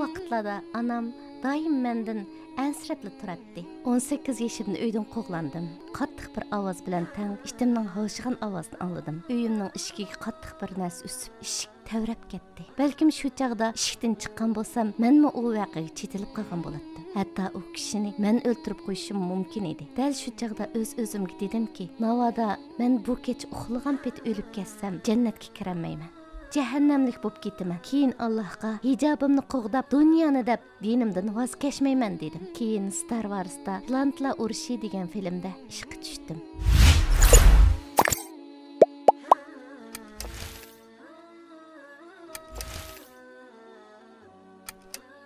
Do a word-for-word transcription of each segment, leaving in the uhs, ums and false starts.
ۋاقىتلاردا ئانام دائىم مەندىن ئەنسىرەپلا تۇراتتى. ئون سەككىز يېشىمدا ئۆيدىن قوغلاندىم. قاتتىق بىر ئاۋاز بىلەن تەڭ ئىتىمنىڭ ھاۋشىغان ئاۋازىنى ئاڭلىدىم. ئۆيۈمنىڭ ئىشىكىگە قاتتىق بىر نەرسە ئۈسۈپ، ئىشىك تەۋرەپ كەتتى. بەلكىم شۇ چاغدا ئىشىكتىن چىققان بولسام، مەنمۇ ئۇ ۋەقەگە چېتىلىپ قالغان بولاتتىم. ھەتتا ئۇ كىشىنى مەن ئۆلتۈرۈپ قويۇشۇم مۇمكىن ئىدى. دەل شۇ چاغدا ئۆز-ئۆزۈمگە دېدىمكى، ناۋادا مەن بۇ كېچە ئۇخلىغان پېتى ئۆلۈپ كەتسەم، جەننەتكە كىرەلمەيمەن. جەھەننەملىك بولۇپ كېتىمەن. كېيىن ئاللاھقا ھىجابىمنى قوغداپ، دۇنيانى دەپ، دىنىمدىن ۋاز كەچمەيمەن، دېدىم. كېيىن ستار ۋارستا پلانېتىلار ئۇرۇشى دېگەن فىلىمدە ئىشقا چۈشتۈم.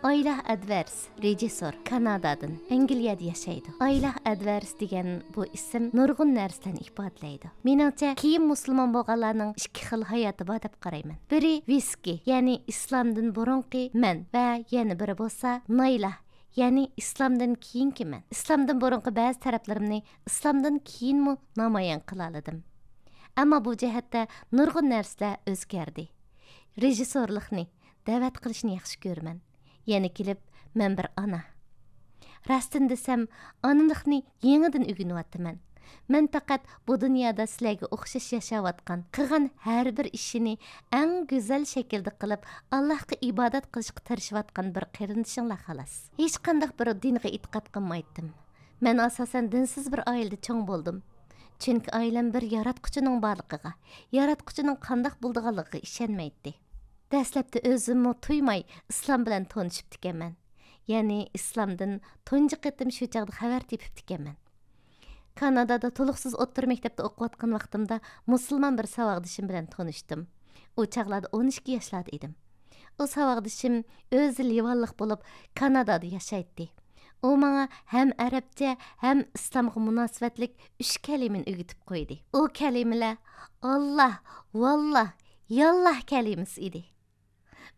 ئايلاھ ئەدۋەرس، رېژىسسور، كانادادىن، ئەنگلىيەدە ياشايدۇ. ئايلاھ ئەدۋەرس دېگەن بۇ ئىسىم نۇرغۇن نەرسىلەرنى ئىپادىلەيدۇ. مېنىڭچە، كېيىن مۇسۇلمان بولغانلارنىڭ ئىككى خىل ھاياتى بار دەپ قارايمەن. بىرى ۋىسكى، يەنى ئىسلامدىن بۇرۇنقى مەن ۋە يەنە بىرى بولسا نايلاھ، يەنى ئىسلامدىن كېيىنكى مەن. ئىسلامدىن بۇرۇنقى بەزى تەرەپلىرىمنى ئىسلامدىن كېيىنمۇ نامايان قىلالىدىم. ئەمما بۇ جەھەتتە نۇرغۇن نەرسىلەر ئۆزگەردى. رېژىسسورلۇقنى، دەۋەت قىلىشنى ياخشى كۆرىمەن. يەنە كېلىپ، مەن بىر ئانا. راستىنى دېسەم، ئانىلىقنى يېڭىدىن ئۆگىنىۋاتىمەن. مەن پەقەت بۇ دۇنيادا سىلەرگە ئوخشاش ياشاۋاتقان، قىلغان ھەر بىر ئىشىنى ئەڭ گۈزەل شەكىلدە قىلىپ، ئاللاھقا ئىبادەت قىلىشقا تىرىشىۋاتقان بىر قېرىندىشىڭلار خالاس. ھېچقانداق بىر دىنغا ئېتىقاد قىلمايتتىم. مەن ئاساسەن دىنسىز بىر ئائىلىدە چوڭ بولدۇم. چۈنكى ئائىلەم بىر ياراتقۇچىنىڭ بارلىقىغا، ياراتقۇچىنىڭ قانداق بولىدىغانلىقىغا ئىشەنمەيتتى. دەسلەپتە ئۆزۈممۇ تۇيماي ئىسلام بىلەن تونۇشۇپتىكەنمەن. يەنى ئىسلامدىن تۇنجى قېتىم شۇ چاغدا خەۋەر تېپىپتىكەنمەن. كانادادا تولۇقسىز ئوتتۇرا مەكتەپتە ئوقۇۋاتقان ۋاقتىمدا مۇسۇلمان بىر ساۋاقدىشىم بىلەن تونۇشتۇم. ئۇ چاغلاردا ئون ئىككى ياشلاردا ئىدىم. ئۇ ساۋاقدىشىم ئۆزى لىۋانلىق بولۇپ، كانادادا ياشايتتى. ئۇ ماڭا ھەم ئەرەبچە، ھەم ئىسلامغا مۇناسىۋەتلىك ئۈچ كەلىمىنى ئۆگىتىپ قويدى. ئۇ كەلىمىلەر «ئاللا، ۋاللا، ياللا» كەلىمىسى ئىدى.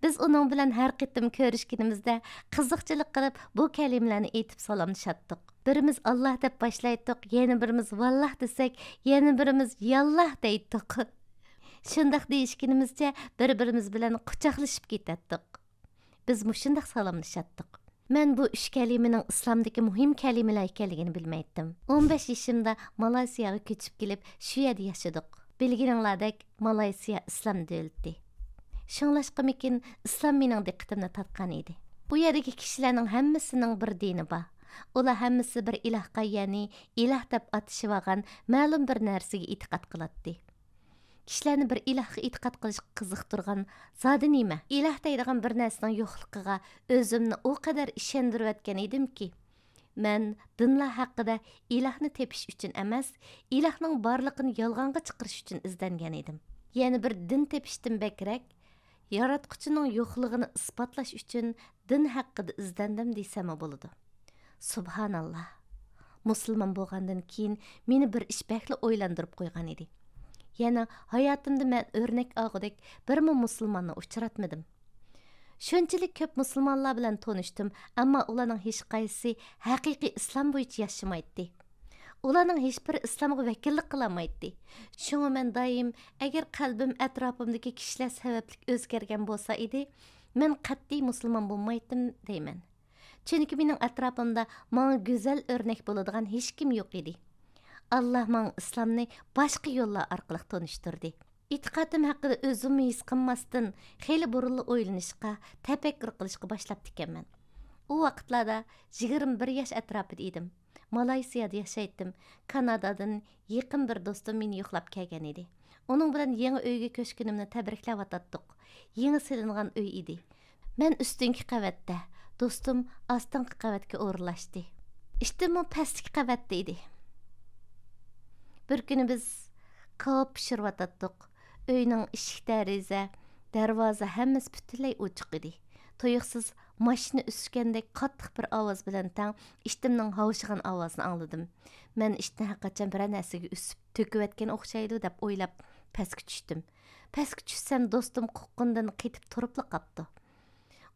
بىز ئۇنىڭ بىلەن ھەر قېتىم كۆرۈشكىنىمىزدە قىزىقچىلىق قىلىپ، بۇ كەلىمىلەرنى ئېيتىپ سالاملىشاتتۇق. بىرىمىز «ئاللا» دەپ باشلايتتۇق، يەنە بىرىمىز «ۋاللا» دېسەك، يەنە بىرىمىز «ياللا» دەيتتۇق. شۇنداق دېيىشكىنىمىزچە بىر-بىرىمىز بىلەن قۇچاقلىشىپ كېتەتتۇق. بىز مۇشۇنداق سالاملىشاتتۇق. مەن بۇ ئۈچ كەلىمىنىڭ ئىسلامدىكى مۇھىم كەلىمىلەر ئىكەنلىكىنى بىلمەيتتىم. ئون بەش يېشىمدا مالايسىياغا كۆچۈپ كېلىپ، شۇ يەردە ياشىدۇق. بىلگىنىڭلاردەك، مالايسىيا ئىسلام دۆلىتى. شۇڭلاشقىمىكىن، ئىسلام مېنىڭ دىققىتىمنى تارتقان ئىدى. ئۇ يەردىكى كىشىلەرنىڭ ھەممىسىنىڭ بىر دىنى بار. ئۇلار ھەممىسى بىر ئىلاھقا، يەنى ئىلاھ دەپ ئاتىشىۋالغان مەلۇم بىر نەرسىگە ئېتىقاد قىلاتتى. كىشىلەرنى بىر ئىلاھقا ئېتىقاد قىلىشقا قىزىقتۇرغان زادى نېمە؟ ئىلاھ دەيدىغان بىر نەرسىنىڭ يوقلۇقىغا ئۆزۈمنى ئۇ قەدەر ئىشەندۈرۈۋەتكەن ئىدىمكى، مەن دىنلار ھەققىدە ئىلاھنى تېپىش ئۈچۈن ئەمەس، ئىلاھنىڭ بارلىقىنى يالغانغا چىقىرىش ئۈچۈن ئىزدەنگەن ئىدىم. يەنە بىر دىن تېپىشتىن بەكرەك، ياراتقۇچىنىڭ يوقلۇقىنى ئىسپاتلاش ئۈچۈن دىن ھەققىدە ئىزدەندىم دېسەممۇ بولىدۇ. سۇبھاناللا! مۇسۇلمان بولغاندىن كېيىن مېنى بىر ئىش بەكلا ئويلاندۇرۇپ قويغان ئىدى. يەنە ھاياتىمدا مەن ئۆرنەك ئالغۇدەك بىرمۇ مۇسۇلماننى ئۇچراتمىدىم. شۇنچىلىك كۆپ مۇسۇلمانلار بىلەن تونۇشتۇم، ئەمما ئۇلارنىڭ ھېچقايسىسى ھەقىقىي ئىسلام بويىچە ياشىمايتتى. ئۇلارنىڭ ھېچبىرى ئىسلامغا ۋەكىللىك قىلالمايتتى. شۇڭا مەن دائىم، ئەگەر قەلبىم ئەتراپىمدىكى كىشىلەر سەۋەبلىك ئۆزگەرگەن بولسا ئىدى، مەن قەتئىي مۇسۇلمان بولمايتتىم دەيمەن. چۈنكى مېنىڭ ئەتراپىمدا ماڭا گۈزەل ئۆرنەك بولىدىغان ھېچكىم يوق ئىدى. ئاللا ماڭا ئىسلامنى باشقا يوللار ئارقىلىق تونۇشتۇردى. ئېتىقادىم ھەققىدە ئۆزۈممۇ ھېس قىلماستىن، خېلى بۇرۇنلا ئويلىنىشقا، تەپەككۇر قىلىشقا باشلاپتىكەنمەن. ئۇ ۋاقىتلاردا يىگىرمە بىر ياش ئەتراپىدا ئىدىم. مالايسىيادا ياشايتتىم. كانادادىن يېقىن بىر دوستۇم مېنى يوقلاپ كەلگەن ئىدى. ئۇنىڭ بىلەن يېڭى ئۆيگە كۆچكىنىمنى تەبرىكلەۋاتاتتۇق. يېڭى سېلىنغان ئۆي ئىدى. مەن ئۈستۈنكى قەۋەتتە، دوستۇم ئاستىنقى قەۋەتكە ئورۇنلاشتى. ئىتىممۇ پەستىكى قەۋەتتە ئىدى. بىر كۈنى بىز كاۋاپ پىشۇرۇۋاتاتتۇق. ئۆينىڭ ئىشىك، دېرىزە، دەرۋازا ھەممىسى پۈتۈنلەي ئوچۇق ئىدى. تۇيۇقسىز ماشىنا ئۈسكەندەك قاتتىق بىر ئاۋاز بىلەن تەڭ ئىتىمنىڭ ھاۋشىغان ئاۋازىنى ئاڭلىدىم. مەن ئىتنى ھەرقاچان بىرەر نەرسىگە ئۈسۈپ تۆكۈۋەتكەن ئوخشايدۇ دەپ ئويلاپ پەسكە چۈشتۈم. پەسكە چۈشسەم، دوستۇم قوققىنىدىن قېتىپ تۇرۇپلا قاپتۇ.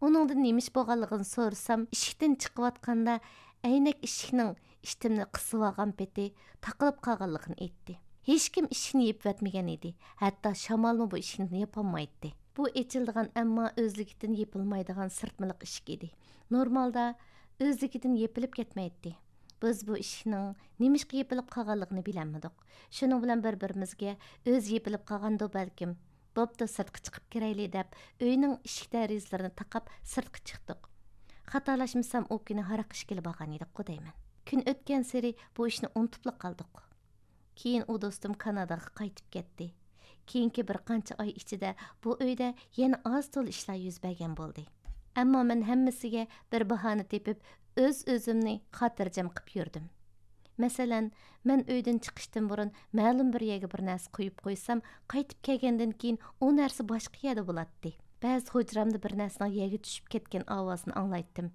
ئۇنىڭدىن نېمە ئىش بولغانلىقىنى سورىسام، ئىشىكتىن چىقىۋاتقاندا ئەينەك ئىشىكنىڭ ئىتىمنى قىسىۋالغان پېتى تاقىلىپ قالغانلىقىنى ئېيتتى. ھېچكىم ئىشىكنى يېپىۋەتمىگەن ئىدى، ھەتتا شامالمۇ بۇ ئىشىكنى ياپالمايتتى. بۇ ئېچىلىدىغان، ئەمما ئۆزلۈكىدىن يېپىلمايدىغان سىرتمىلىق ئىشىك ئىدى. نورمالدا ئۆزلۈكىدىن يېپىلىپ كەتمەيتتى. بىز بۇ ئىشىكنىڭ نېمىشقا يېپىلىپ قالغانلىقىنى بىلەلمىدۇق. شۇنىڭ بىلەن بىر-بىرىمىزگە، «ئۆزى يېپىلىپ قالغاندۇ بەلكىم، بوپتۇ، سىرتقا چىقىپ كىرەيلى» دەپ، ئۆينىڭ ئىشىك دېرىزىلىرىنى تاقاپ سىرتقا چىقتۇق. خاتالاشمىسام، ئۇ كۈنى ھاراق ئىچكىلى بارغان ئىدۇققۇ دەيمەن. كۈن ئۆتكەنسېرى بۇ ئىشنى ئۇنتۇپلا قالدۇق. كېيىن ئۇ دوستۇم كاناداغا قايتىپ كەتتى. كېيىنكى بىر قانچە ئاي ئىچىدە بۇ ئۆيدە يەنە ئاز تولا ئىشلار يۈز بەرگەن بولدى. ئەمما مەن ھەممىسىگە بىر باھانە تېپىپ، ئۆز-ئۆزۈمنى خاتىرجەم قىپ يۈردۈم. مەسىلەن، مەن ئۆيدىن چىقىشتىن بۇرۇن مەلۇم بىر يەرگە بىر نەرسە قويۇپ قويسام، قايتىپ كەلگەندىن كېيىن ئۇ نەرسە باشقا يەردە بولاتتى. بەزىدە ھۇجرامدا بىر نەرسىنىڭ يەرگە چۈشۈپ كەتكەن ئاۋازىنى ئاڭلايتتىم.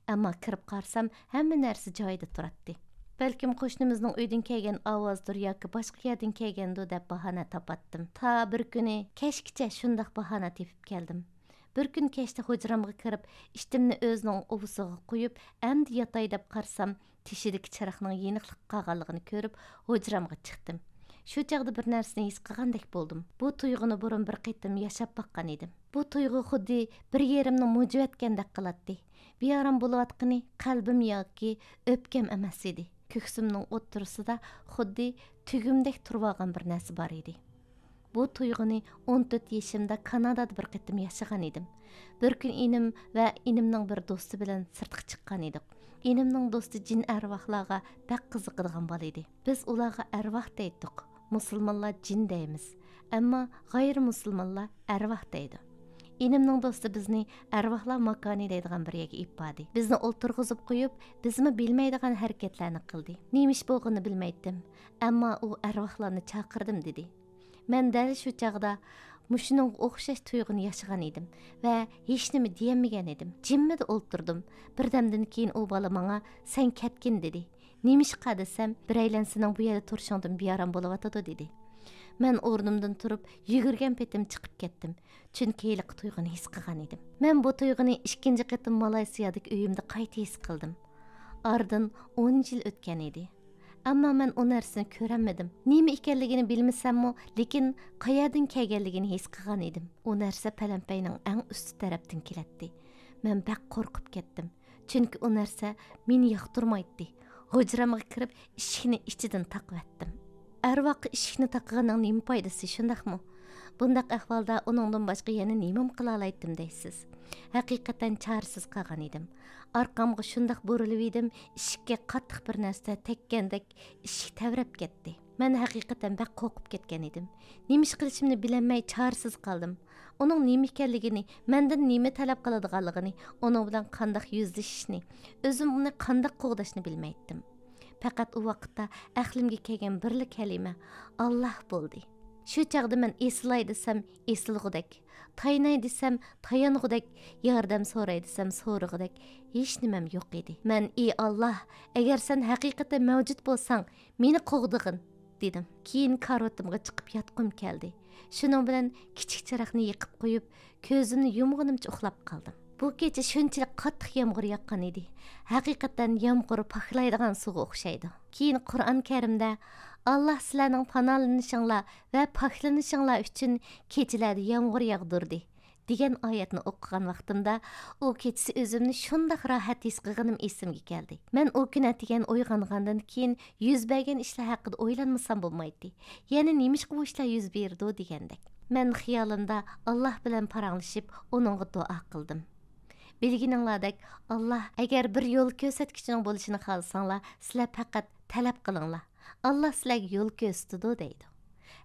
ئەمما كىرىپ قارىسام، ھەممە نەرسە جايىدا تۇراتتى. بەلكىم قوشنىمىزنىڭ ئۆيدىن كەلگەن ئاۋازدۇر ياكى باشقا يەردىن كەلگەندۇ دەپ باھانە تاپاتتىم. تا بىر كۈنى كەچكىچە شۇنداق باھانە تېپىپ كەلدىم. بىر كۈن كەچتە ھۇجرامغا كىرىپ، ئىتىمنى ئۆزىنىڭ ئۇۋىسىغا قويۇپ، ئەمدى ياتاي دەپ قارىسام، تېشىدىكى چىراغنىڭ يېنىقلىقى قالغانلىقىنى كۆرۈپ، ھۇجرامغا چىقتىم. شۇ چاغدا بىر نەرسىنى ھېس قىلغاندەك بولدۇم. بۇ تۇيغۇنى بۇرۇن بىر قېتىم ياشاپ باققان ئىدىم. بۇ تۇيغۇ خۇددى بىر يېرىمنى مۇجۇۋەتكەندەك قىلاتتى. بىئارام بولۇۋاتقىنى قەلبىم ياكى ئۆپكەم ئەمەس ئىدى. كۆكسۈمنىڭ ئوتتۇرىسىدا خۇددى تۈگۈمدەك تۇرۇۋالغان بىر نەرسە بار ئىدى. بۇ تۇيغۇنى ئون تۆت يېشىمدا كانادادا بىر قېتىم ياشىغان ئىدىم. بىر كۈن ئىنىم ۋە ئىنىمنىڭ بىر دوستى بىلەن سىرتقا چىققان ئىدۇق. ئىنىمنىڭ دوستى جىن ئەرۋاھلارغا بەك قىزىقىدىغان بالا ئىدى. بىز ئۇلارغا ئەرۋاھ دەيتتۇق. مۇسۇلمانلار جىن دەيمىز. ئەمما غەيرىي مۇسۇلمانلار ئەرۋاھ دەيدۇ. ئىنىمنىڭ دوستى بىزنى ئەرۋاھلار ماكانى دەيدىغان بىر يەرگە ئېلىپ باردى. بىزنى ئولتۇرغۇزۇپ قويۇپ، بىزمۇ بىلمەيدىغان ھەرىكەتلەرنى قىلدى. نېمە ئىش بولغىنىنى بىلمەيتتىم. ئەمما ئۇ ئەرۋاھلارنى چاقىردىم دېدى. مەن دەل شۇ چاغدا مۇشۇنىڭغا ئوخشاش تۇيغۇنى ياشىغان ئىدىم ۋە ھېچنېمە دېيەلمىگەن ئىدىم. جىممىدە ئولتۇردۇم. بىردەمدىن كېيىن ئۇ بالا ماڭا، «سەن كەتكىن» دېدى. «نېمىشقا؟» دېسەم، «بىرەيلەن سېنىڭ بۇ يەردە تۇرۇشۇڭدىن بىئارام بولۇۋاتىدۇ» دېدى. مەن ئورنۇمدىن تۇرۇپ، يۈگۈرگەن پېتىم چىقىپ كەتتىم. چۈنكى ھېلىقى تۇيغۇنى ھېس قىلغان ئىدىم. مەن بۇ تۇيغۇنى ئىككىنچى قېتىم مالايسىيادىكى ئۆيۈمدە قايتا ھېس قىلدىم. ئارىدىن ئون يىل ئۆتكەن ئىدى. ئەمما مەن ئۇ نەرسىنى كۆرەلمىدىم. نېمە ئىكەنلىكىنى بىلمىسەممۇ، لېكىن قەيەردىن كەلگەنلىكىنى ھېس قىلغان ئىدىم. ئۇ نەرسە پەلەمپەينىڭ ئەڭ ئۈستى تەرەپتىن كېلەتتى. مەن بەك قورقۇپ كەتتىم. چۈنكى ئۇ نەرسە مېنى ياقتۇرمايتتى. ھۇجرامغا كىرىپ، ئىشىكنى ئىچىدىن تاقىۋەتتىم. ئەرۋاھقا ئىشىكنى تاقىغاننىڭ نېمە پايدىسى، شۇنداقمۇ؟ بۇنداق ئەھۋالدا ئۇنىڭدىن باشقا يەنە نېمىمۇ قىلالايتتىم دەيسىز؟ ھەقىقەتەن چارىسىز قالغان ئىدىم. ئارقامغا شۇنداق بۇرۇلۇۋىدىم، ئىشىككە قاتتىق بىر نەرسە تەگكەندەك ئىشىك تەۋرەپ كەتتى. مەن ھەقىقەتەن بەك قورقۇپ كەتكەن ئىدىم. نېمە ئىش قىلىشىمنى بىلەلمەي چارىسىز قالدىم. ئۇنىڭ نېمە ئىكەنلىكىنى، مەندىن نېمە تەلەپ قىلىدىغانلىقىنى، ئۇنىڭ بىلەن قانداق يۈزلىشىشنى، ئۆزۈم ئۇنى قانداق قوغداشنى بىلمەيتتىم. پەقەت ئۇ ۋاقىتتا ئەقلىمگە كەلگەن بىرلا كەلىمە «ئاللاھ» بولدى. شۇ چاغدا مەن ئېسىلاي دېسەم ئېسىلغۇدەك، تايىناي دېسەم تايانغۇدەك، ياردەم سوراي دېسەم سورىغۇدەك ھېچنېمەم يوق ئىدى. مەن «ئى ئاللاھ، ئەگەر سەن ھەقىقەتەن مەۋجۇت بولساڭ، مېنى قوغدىغىن» دېدىم. كېيىن كارىۋىتىمغا چىقىپ ياتقۇم كەلدى. شۇنىڭ بىلەن كىچىك چىراغنى يېقىپ قويۇپ، كۆزۈمنى يۇمغىنىمچە ئۇخلاپ قالدىم. بۇ كېچە شۇنچىلىك قاتتىق يامغۇر ياغقان ئىدى. ھەقىقەتەن يامغۇر پاكلايدىغان سۇغا ئوخشايدۇ. كېيىن قۇرئان كەرىمدە، «ئاللاھ سىلەرنىڭ پاناھلىنىشىڭلار ۋە پاكلىنىشىڭلار ئۈچۈن كېچىلەردە يامغۇر ياغدۇردى» دېگەن ئايەتنى ئوقۇغان ۋاقتىمدا، ئۇ كېچىسى ئۆزۈمنى شۇنداق راھەت ھېس قىلغىنىم ئېسىمگە كەلدى. مەن ئۇ كۈنى ئەتىگەن ئويغانغاندىن كېيىن يۈز بەرگەن ئىشلار ھەققىدە ئويلانمىسام بولمايتتى. يەنە نېمىشقا بۇ ئىشلار يۈز بېرىدۇ دېگەندەك. مەن خىيالىمدا ئاللاھ بىلەن پاراڭلىشىپ، ئۇنىڭغا دۇئا قىلدىم. بىلگىنىڭلاردەك، ئاللاھ، ئەگەر بىر يول كۆرسەتكۈچىنىڭ بولۇشىنى خالىساڭلار، سىلەر پەقەت تەلەپ قىلىڭلار. ئاللاھ سىلەرگە يول كۆرسىتىدۇ دەيدۇ.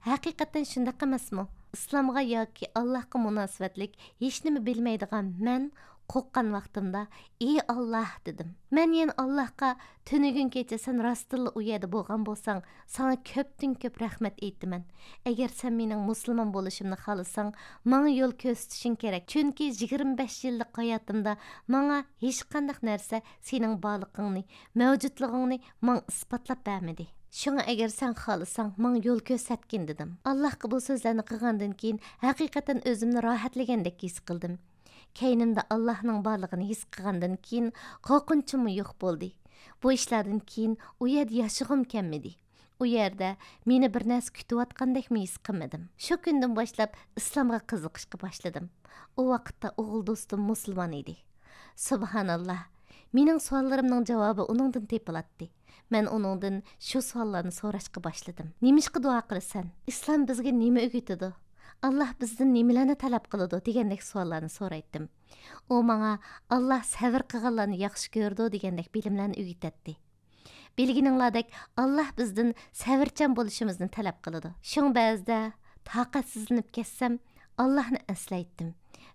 ھەقىقەتەن شۇنداق ئەمەسمۇ؟ ئىسلامغا ياكى ئاللاھقا مۇناسىۋەتلىك ھېچنېمە بىلمەيدىغان مەن قورققان ۋاقتىمدا، «ئى ئاللاھ» دېدىم. مەن يەنە ئاللاھقا، «تۈنۈگۈن كېچە سەن راستتىنلا ئۇ يەردە بولغان بولساڭ، ساڭا كۆپتىن كۆپ رەھمەت ئېيتىمەن. ئەگەر سەن مېنىڭ مۇسۇلمان بولۇشۇمنى خالىساڭ، ماڭا يول كۆرسىتىشىڭ كېرەك. چۈنكى يىگىرمە بەش يىللىق ھاياتىمدا ماڭا ھېچقانداق نەرسە سېنىڭ بارلىقىڭنى، مەۋجۇتلۇقۇڭنى ماڭا ئىسپاتلاپ بەرمىدى. شۇڭا ئەگەر سەن خالىساڭ، ماڭا يول كۆرسەتكىن» دېدىم. ئاللاھقا بۇ سۆزلەرنى قىلغاندىن كېيىن، ھەقىقەتەن ئۆزۈمنى راھەتلىگەندەك ھېس قىلدىم. كەينىمدە ئاللاھنىڭ بارلىقىنى ھېس قىلغاندىن كېيىن، قورقۇنچۇممۇ يوق بولدى. بۇ ئىشلاردىن كېيىن ئۇ يەردە ياشىغۇم كەلمىدى. ئۇ يەردە مېنى بىر نەرسە كۈتۈۋاتقاندەكمۇ ھېس قىلمىدىم. شۇ كۈندىن باشلاپ ئىسلامغا قىزىقىشقا باشلىدىم. ئۇ ۋاقىتتا ئوغۇل دوستۇم مۇسۇلمان ئىدى. سۇبھاناللا، مېنىڭ سوئاللىرىمنىڭ جاۋابى ئۇنىڭدىن تېپىلاتتى. مەن ئۇنىڭدىن شۇ سوئاللارنى سوراشقا باشلىدىم. نېمىشقا دۇئا قىلىسەن؟ ئىسلام بىزگە نېمە ئۆگىتىدۇ؟ ئاللاھ بىزدىن نېمىلەرنى تەلەپ قىلىدۇ؟ دېگەندەك سوئاللارنى سورايتتىم. ئۇ ماڭا ئاللاھ سەۋر قىلغانلارنى ياخشى كۆرىدۇ دېگەندەك بىلىملەرنى ئۆگىتەتتى. بىلگىنىڭلاردەك، ئاللاھ بىزدىن سەۋرچان بولۇشىمىزنى تەلەپ قىلىدۇ. شۇڭا بەزىدە تاقەتسىزلىنىپ كەتسەم، ئاللاھنى ئەسلەيتتىم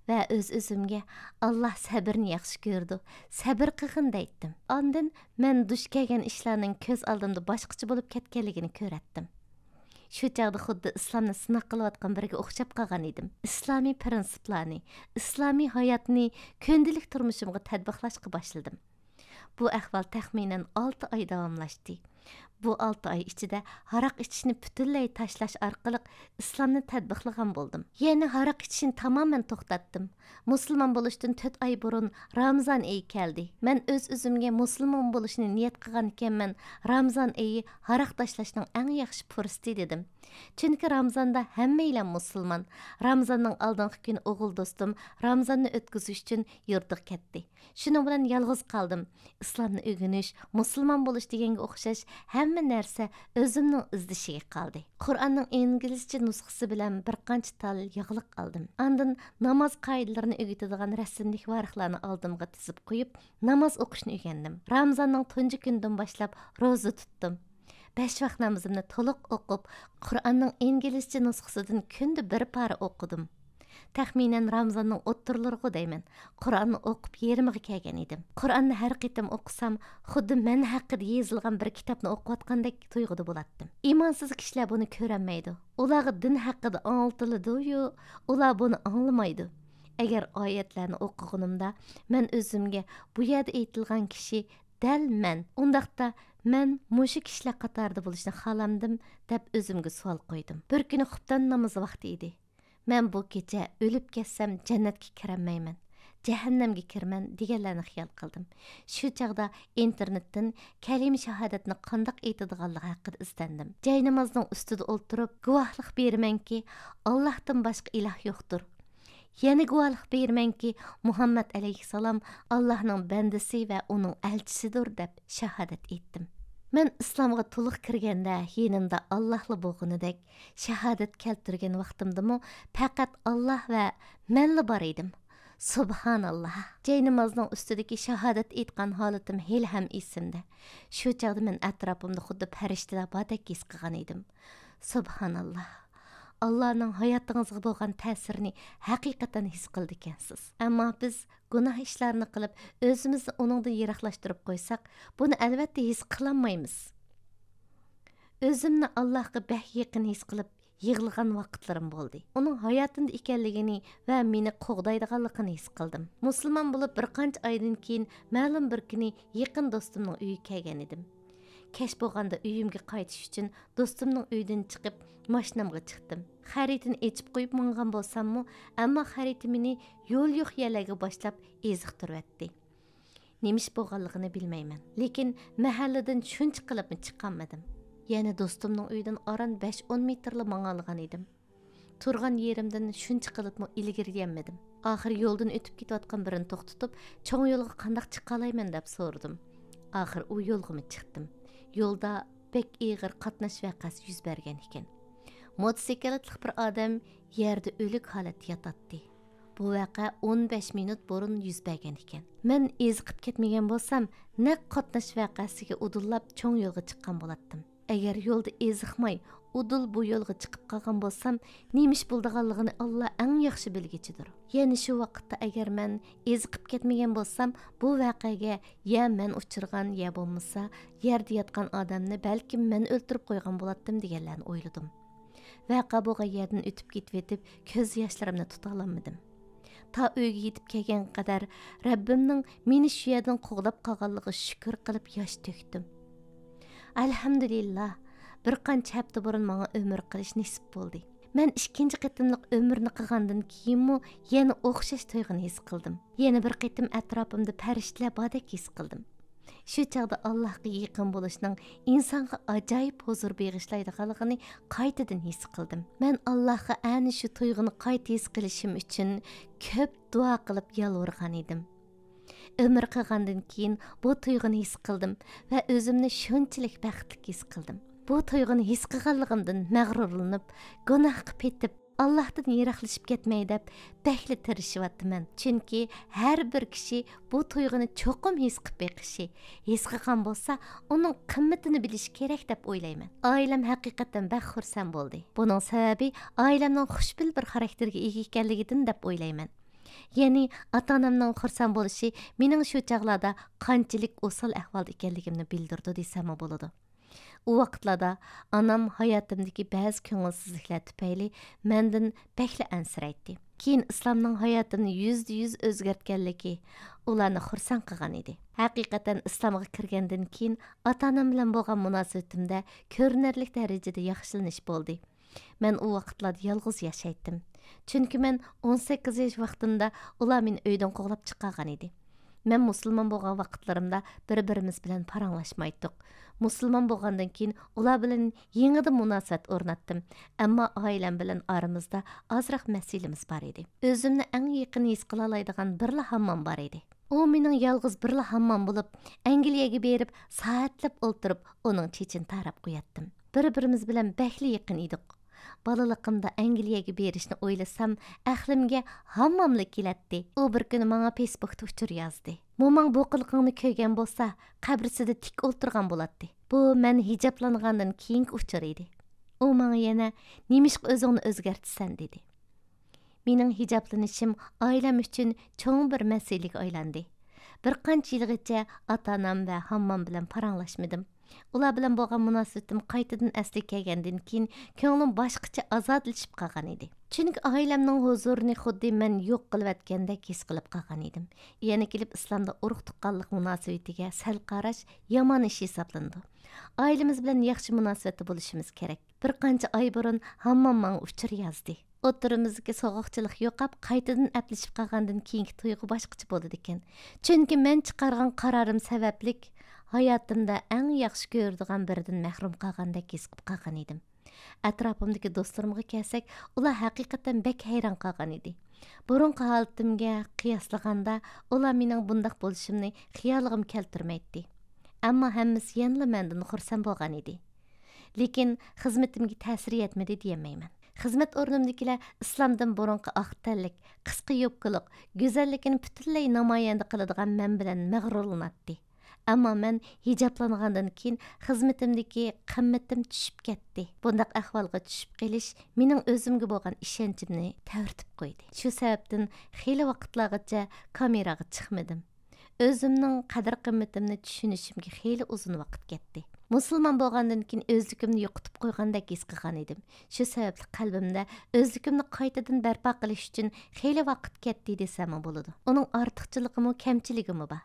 ۋە ئۆز-ئۆزۈمگە، «ئاللاھ سەبرنى ياخشى كۆرىدۇ، سەبر قىلغىن» دەيتتىم. ئاندىن مەن دۇچ كەلگەن ئىشلارنىڭ كۆز ئالدىمدا باشقىچە بولۇپ كەتكەنلىكىنى كۆرەتتىم. شۇ چاغدا خۇددى ئىسلامنى سىناق قىلىۋاتقان بىرىگە ئوخشاپ قالغان ئىدىم. ئىسلامىي پىرىنسىپلارنى، ئىسلامىي ھاياتنى كۈندىلىك تۇرمۇشۇمغا تەتبىقلاشقا باشلىدىم. بۇ ئەھۋال تەخمىنەن ئالتە ئاي داۋاملاشتى. بۇ ئالتە ئاي ئىچىدە ھاراق ئىچىشنى پۈتۈنلەي تاشلاش ئارقىلىق ئىسلامنى تەتبىقلىغان بولدۇم. يەنى ھاراق ئىچىشنى تامامەن توختاتتىم. مۇسۇلمان بولۇشتىن تۆت ئاي بۇرۇن رامىزان ئېيى كەلدى. مەن ئۆز-ئۆزۈمگە مۇسۇلمان بولۇشنى نىيەت قىلغان ئىكەنمەن، رامىزان ئېيى ھاراق تاشلاشنىڭ ئەڭ ياخشى پۇرسىتى دېدىم. چۈنكى رامىزاندا ھەممەيلەن مۇسۇلمان. رامىزاننىڭ ئالدىنقى كۈنى ئوغۇل دوستۇم رامىزاننى ئۆتكۈزۈش ئۈچۈن يۇرتىغا كەتتى. شۇنىڭ بىلەن يالغۇز قالدىم. ئىسلامنى ئۆگىنىش، مۇسۇلمان بولۇش دېگەنگە ئوخشاش ھەممە نەرسە ئۆزۈمنىڭ ئىزدىشىگە قالدى. قۇرئاننىڭ ئىنگلىزچە نۇسخىسى بىلەن بىر قانچە تال ياغلىق ئالدىم. ئاندىن ناماز قائىدىلىرىنى ئۆگىتىدىغان رەسىملىك ۋارىقلارنى ئالدىمغا تىزىپ قويۇپ، ناماز ئوقۇشنى ئۆگەندىم. رامىزاننىڭ تۇنجى كۈنىدىن باشلاپ روزا تۇتتۇم. بەش ۋاق نامىزىمنى تولۇق ئوقۇپ، قۇرئاننىڭ ئىنگلىزچە نۇسخىسىدىن كۈندە بىر پارە ئوقۇدۇم. تەخمىنەن رامىزاننىڭ ئوتتۇرىلىرىغۇ دەيمەن، قۇرئاننى ئوقۇپ يېرىمىغا كەلگەن ئىدىم. قۇرئاننى ھەر قېتىم ئوقۇسام، خۇددى مەن ھەققىدە يېزىلغان بىر كىتابنى ئوقۇۋاتقاندەك تۇيغۇدا بولاتتىم. ئىمانسىز كىشىلەر بۇنى كۆرەلمەيدۇ. ئۇلارغا دىن ھەققىدە ئاڭلىتىلىدۇ-يۇ، ئۇلار بۇنى ئاڭلىمايدۇ. ئەگەر ئايەتلەرنى ئوقۇغىنىمدا مەن ئۆزۈمگە بۇ يەردە ئېيتىلغان كىشى دەل مەن، ئۇنداقتا مەن مۇشۇ كىشىلەر قاتارىدا بولۇشنى خالامدىم دەپ ئۆزۈمگە سوئال قويدۇم. بىر كۈنى خۇپتان نامىزى ۋاقتى ئىدى. مەن بۇ كېچە ئۆلۈپ كەتسەم جەننەتكە كىرەلمەيمەن، جەھەننەمگە كىرىمەن دېگەنلەرنى خىيال قىلدىم. شۇ چاغدا ئىنتېرنېتتىن كەلىمە شاھادەتنى قانداق ئېيتىدىغانلىقى ھەققىدە ئىزدەندىم. جاينامازنىڭ ئۈستىدە ئولتۇرۇپ گۇۋاھلىق بېرىمەنكى، ئاللاھتىن باشقا ئىلاھ يوقتۇر. يەنە گۇۋاھلىق بېرىمەنكى، مۇھەممەد ئەلەيھىسسالام ئاللاھنىڭ بەندىسى ۋە ئۇنىڭ ئەلچىسىدۇر دەپ شاھادەت ئېيتتىم. مەن ئىسلامغا تولۇق كىرگەندە يېنىمدا ئاللاھلا بولغىنىدەك، شاھادەت كەلتۈرگەن ۋاقتىمدىمۇ پەقەت ئاللاھ ۋە مەنلا بار ئىدىم. سۇبھاناللاھ! جاينامازنىڭ ئۈستىدىكى شاھادەت ئېيتقان ھالىتىم ھېلىھەم ئېسىمدە. شۇ چاغدا مەن ئەتراپىمدا خۇددى پەرىشتىلەر باردەك ھېس قىلغان ئىدىم. سۇبھاناللاھ! ئاللانىڭ ھاياتىڭىزغا بولغان تەسىرىنى ھەقىقەتەن ھېس قىلىدىكەنسىز. ئەمما بىز گۇناھ ئىشلارنى قىلىپ، ئۆزىمىزنى ئۇنىڭدىن يىراقلاشتۇرۇپ قويساق، بۇنى ئەلۋەتتە ھېس قىلالمايمىز. ئۆزۈمنى ئاللاھقا بەك يېقىن ھېس قىلىپ، يىغلىغان ۋاقىتلىرىم بولدى. ئۇنىڭ ھاياتىمدا ئىكەنلىكىنى ۋە مېنى قوغدايدىغانلىقىنى ھېس قىلدىم. مۇسۇلمان بولۇپ بىر قانچە ئايدىن كېيىن، مەلۇم بىر كۈنى يېقىن دوستۇمنىڭ ئۆيىگە كەلگەن ئىدىم. كەچ بولغاندا ئۆيۈمگە قايتىش ئۈچۈن دوستۇمنىڭ ئۆيىدىن چىقىپ، ماشىنامغا چىقتىم. خەرىتىنى ئېچىپ قويۇپ ماڭغان بولساممۇ، ئەمما خەرىتە مېنى يول يوق يەرلەرگە باشلاپ ئېزىقتۇرۇۋەتتى. نېمە ئىش بولغانلىقىنى بىلمەيمەن، لېكىن مەھەللىدىن شۇنچە قىلىپمۇ چىقالمىدىم. يەنە دوستۇمنىڭ ئۆيىدىن ئاران بەش-ئون مېتىرلا ماڭالىغان ئىدىم. تۇرغان يېرىمدىن شۇنچە قىلىپمۇ ئىلگىرىلىيەلمىدىم. ئاخىرى يولدىن ئۆتۈپ كېتىۋاتقان بىرىنى توختىتىپ، چوڭ يولغا قانداق چىقالايمەن دەپ سورىدىم. ئاخىر ئۇ يولغىمۇ چىقتىم. يولدا بەك ئېغىر قاتناش ۋەقەسى يۈز بەرگەن ئىكەن. موتوسىكلىتلىق بىر ئادەم يەردە ئۆلۈك ھالەتتە ياتاتتى. بۇ ۋەقە ئون بەش مىنۇت بۇرۇن يۈز بەرگەن ئىكەن. مەن ئېزىقىپ كەتمىگەن بولسام، نەق قاتناش ۋەقەسىگە ئۇدۇللاپ چوڭ يولغا چىققان بولاتتىم. ئەگەر يولدا ئېزىقماي، ئۇدۇل بۇ يولغا چىقىپ قالغان بولسام، نېمە ئىش بولىدىغانلىقىنى ئاللا ئەڭ ياخشى بىلگۈچىدۇر. يەنە شۇ ۋاقىتتا ئەگەر مەن ئېزىقىپ كەتمىگەن بولسام، بۇ ۋەقەگە يا مەن ئۇچرىغان، يا بولمىسا يەردە ياتقان ئادەمنى بەلكىم مەن ئۆلتۈرۈپ قويغان بولاتتىم دېگەنلەرنى ئويلىدىم. ۋەقە بولغان يەردىن ئۆتۈپ كېتىۋېتىپ، كۆز ياشلىرىمنى تۇتالمىدىم. تا ئۆيگە يېتىپ كەلگەن قەدەر رەببىمنىڭ مېنى شۇ يەردىن قوغداپ قالغانلىقىغا شۈكۈر قىلىپ ياش تۆكتۈم. ئەلھەمدۇلىللا، بىر قانچە ھەپتە بۇرۇن ماڭا ئۆمرە قىلىش نېسىپ بولدى. مەن ئىككىنچى قېتىملىق ئۆمرىنى قىلغاندىن كېيىنمۇ يەنە ئوخشاش تۇيغۇنى ھېس قىلدىم. يەنە بىر قېتىم ئەتراپىمدا پەرىشتىلەر باردەك ھېس قىلدىم. شۇ چاغدا ئاللاھقا يېقىن بولۇشنىڭ ئىنسانغا ئاجايىپ ھۇزۇر بېغىشلايدىغانلىقىنى قايتىدىن ھېس قىلدىم. مەن ئاللاھقا ئەنە شۇ تۇيغۇنى قايتا ھېس قىلىشىم ئۈچۈن كۆپ دۇئا قىلىپ يالۋۇرغان ئىدىم. ئۆمۈر قىلغاندىن كېيىن بۇ تۇيغۇنى ھېس قىلدىم ۋە ئۆزۈمنى شۇنچىلىك بەختلىك ھېس قىلدىم. بۇ تۇيغۇنى ھېس قىلغانلىقىمدىن مەغرۇرلىنىپ، گۇناھقا پېتىپ، ئاللاھتىن يىراقلىشىپ كەتمەي دەپ بەكلا تىرىشىۋاتىمەن. چۈنكى ھەر بىر كىشى بۇ تۇيغۇنى چوقۇم ھېس قىلىپ بېقىشى، ھېس قىلغان بولسا، ئۇنىڭ قىممىتىنى بىلىشى كېرەك دەپ ئويلايمەن. ئائىلەم ھەقىقەتەن بەك خۇرسەن بولدى. بۇنىڭ سەۋەبى ئائىلەمنىڭ خۇشبىل بىر خاراكتېرگە ئىگە ئىكەنلىكىدىن دەپ ئويلايمەن. يەنى ئاتا-ئانامنىڭ خۇرسەن بولۇشى مېنىڭ شۇ چاغلاردا قانچىلىك ئوسال ئەھۋالدا ئىكەنلىكىمنى بىلدۈرىدۇ دېسەممۇ بولىدۇ. ئۇ ۋاقىتلاردا ئانام ھاياتىمدىكى بەزى كۆڭۈلسىزلىكلەر تۈپەيلى مەندىن بەكلا ئەنسىرەيتتى. كېيىن ئىسلامنىڭ ھاياتىمنى يۈزدە يۈز ئۆزگەرتكەنلىكى ئۇلارنى خۇرسەن قىلغان ئىدى. ھەقىقەتەن ئىسلامغا كىرگەندىن كېيىن ئاتا-ئانام بىلەن بولغان مۇناسىۋىتىمدە كۆرۈنەرلىك دەرىجىدە ياخشىلىنىش بولدى. مەن ئۇ ۋاقىتلاردا يالغۇز ياشايتتىم. چۈنكى مەن ئون سەككىز ياش ۋاقتىمدا ئۇلار مېنى ئۆيدىن قوغلاپ چىقارغان ئىدى. مەن مۇسۇلمان بولغان ۋاقىتلىرىمدا بىر-بىرىمىز بىلەن پاراڭلاشمايتتۇق. مۇسۇلمان بولغاندىن كېيىن ئۇلار بىلەن يېڭىدىن مۇناسىۋەت ئورناتتىم. ئەمما ئائىلەم بىلەن ئارىمىزدا ئازراق مەسىلىمىز بار ئىدى. ئۆزۈمنى ئەڭ يېقىن ھېس قىلالايدىغان بىرلا ھاممام بار ئىدى. ئۇ مېنىڭ يالغۇز بىرلا ھاممام بولۇپ، ئەنگلىيەگە بېرىپ سائەتلەپ ئولتۇرۇپ، ئۇنىڭ چېچىنى تاراپ قوياتتىم. بىر-بىرىمىز بىلەن بەكلا يېقىن ئىدۇق. بالىلىقىمدا ئەنگلىيەگە بېرىشنى ئويلىسام، ئەقلىمگە ھامماملا كېلەتتى. ئۇ بىر كۈنى ماڭا فېيسبۇكتا ئۇچۇر يازدى. موماڭ بۇ قىلىقىڭنى كۆرگەن بولسا، قەبرىسىدە تىك ئولتۇرغان بولاتتى. بۇ مەن ھىجابلانغاندىن كېيىنكى ئۇچۇر ئىدى. ئۇ ماڭا يەنە، نېمىشقا ئۆزۈڭنى ئۆزگەرتىسەن؟ دېدى. مېنىڭ ھىجابلىنىشىم ئائىلەم ئۈچۈن چوڭ بىر مەسىلىگە ئايلاندى. بىر قانچە يىلغىچە ئاتا-ئانام ۋە ھاممام بىلەن پاراڭلاشمىدىم. ئۇلار بىلەن بولغان مۇناسىۋىتىم قايتىدىن ئەسلىگە كەلگەندىن كېيىن، كۆڭلۈم باشقىچە ئازادىلىشىپ قالغان ئىدى. چۈنكى ئائىلەمنىڭ ھۇزۇرىنى خۇددى مەن يوق قىلىۋەتكەندەك ھېس قىلىپ قالغان ئىدىم. يەنە كېلىپ ئىسلامدا ئۇرۇق-تۇغقانلىق مۇناسىۋىتىگە سەل قاراش يامان ئىش ھېسابلىنىدۇ. ئائىلىمىز بىلەن ياخشى مۇناسىۋەتتە بولۇشىمىز كېرەك. بىر قانچە ئاي بۇرۇن ھاممام ماڭا ئۇچۇر يازدى. ئوتتۇرىمىزدىكى سوغۇقچىلىق يوقاپ، قايتىدىن ئەپلىشىپ قالغاندىن كېيىنكى تۇيغۇ باشقىچە بولىدىكەن. چۈنكى مەن چىقارغان قارارىم سەۋەبلىك، ھاياتىمدا ئەڭ ياخشى كۆرىدىغان بىرىدىن مەھرۇم قالغاندەك ھېس قىلىپ قالغان ئىدىم. ئەتراپىمدىكى دوستلىرىمغا كەلسەك، ئۇلار ھەقىقەتەن بەك ھەيران قالغان ئىدى. بۇرۇنقى ھالىتىمگە قىياسلىغاندا، ئۇلار مېنىڭ بۇنداق بولۇشۇمنى خىيالىغىمۇ كەلتۈرمەيتتى. ئەمما ھەممىسى يەنىلا مەندىن خۇرسەن بولغان ئىدى. لېكىن خىزمىتىمگە تەسىر يەتمىدى دېيەلمەيمەن. خىزمەت ئورنۇمدىكىلەر ئىسلامدىن بۇرۇنقى ئاق تەنلىك، قىسقا يوپكىلىق، گۈزەللىكىنى پۈتۈنلەي نامايەندە قىلىدىغان مەن بىلەن مەغرۇرلىناتتى. ئەمما مەن ھىجابلانغاندىن كېيىن خىزمىتىمدىكى قىممىتىم چۈشۈپ كەتتى. بۇنداق ئەھۋالغا چۈشۈپ قېلىش مېنىڭ ئۆزۈمگە بولغان ئىشەنچىمنى تەۋرىتىپ قويدى. شۇ سەۋەبتىن خېلى ۋاقىتلارغىچە كامېراغا چىقمىدىم. ئۆزۈمنىڭ قەدىر-قىممىتىمنى چۈشىنىشىمگە خېلى ئۇزۇن ۋاقىت كەتتى. مۇسۇلمان بولغاندىن كېيىن ئۆزلۈكۈمنى يوقىتىپ قويغاندەك ھېس قىلغان ئىدىم. شۇ سەۋەبلىك قەلبىمدە ئۆزلۈكۈمنى قايتىدىن بەرپا قىلىش ئۈچۈن خېلى ۋاقىت كەتتى دېسەممۇ بولىدۇ. ئۇنىڭ ئارتۇقچىلىقىمۇ، كەمچىلىكىمۇ بار.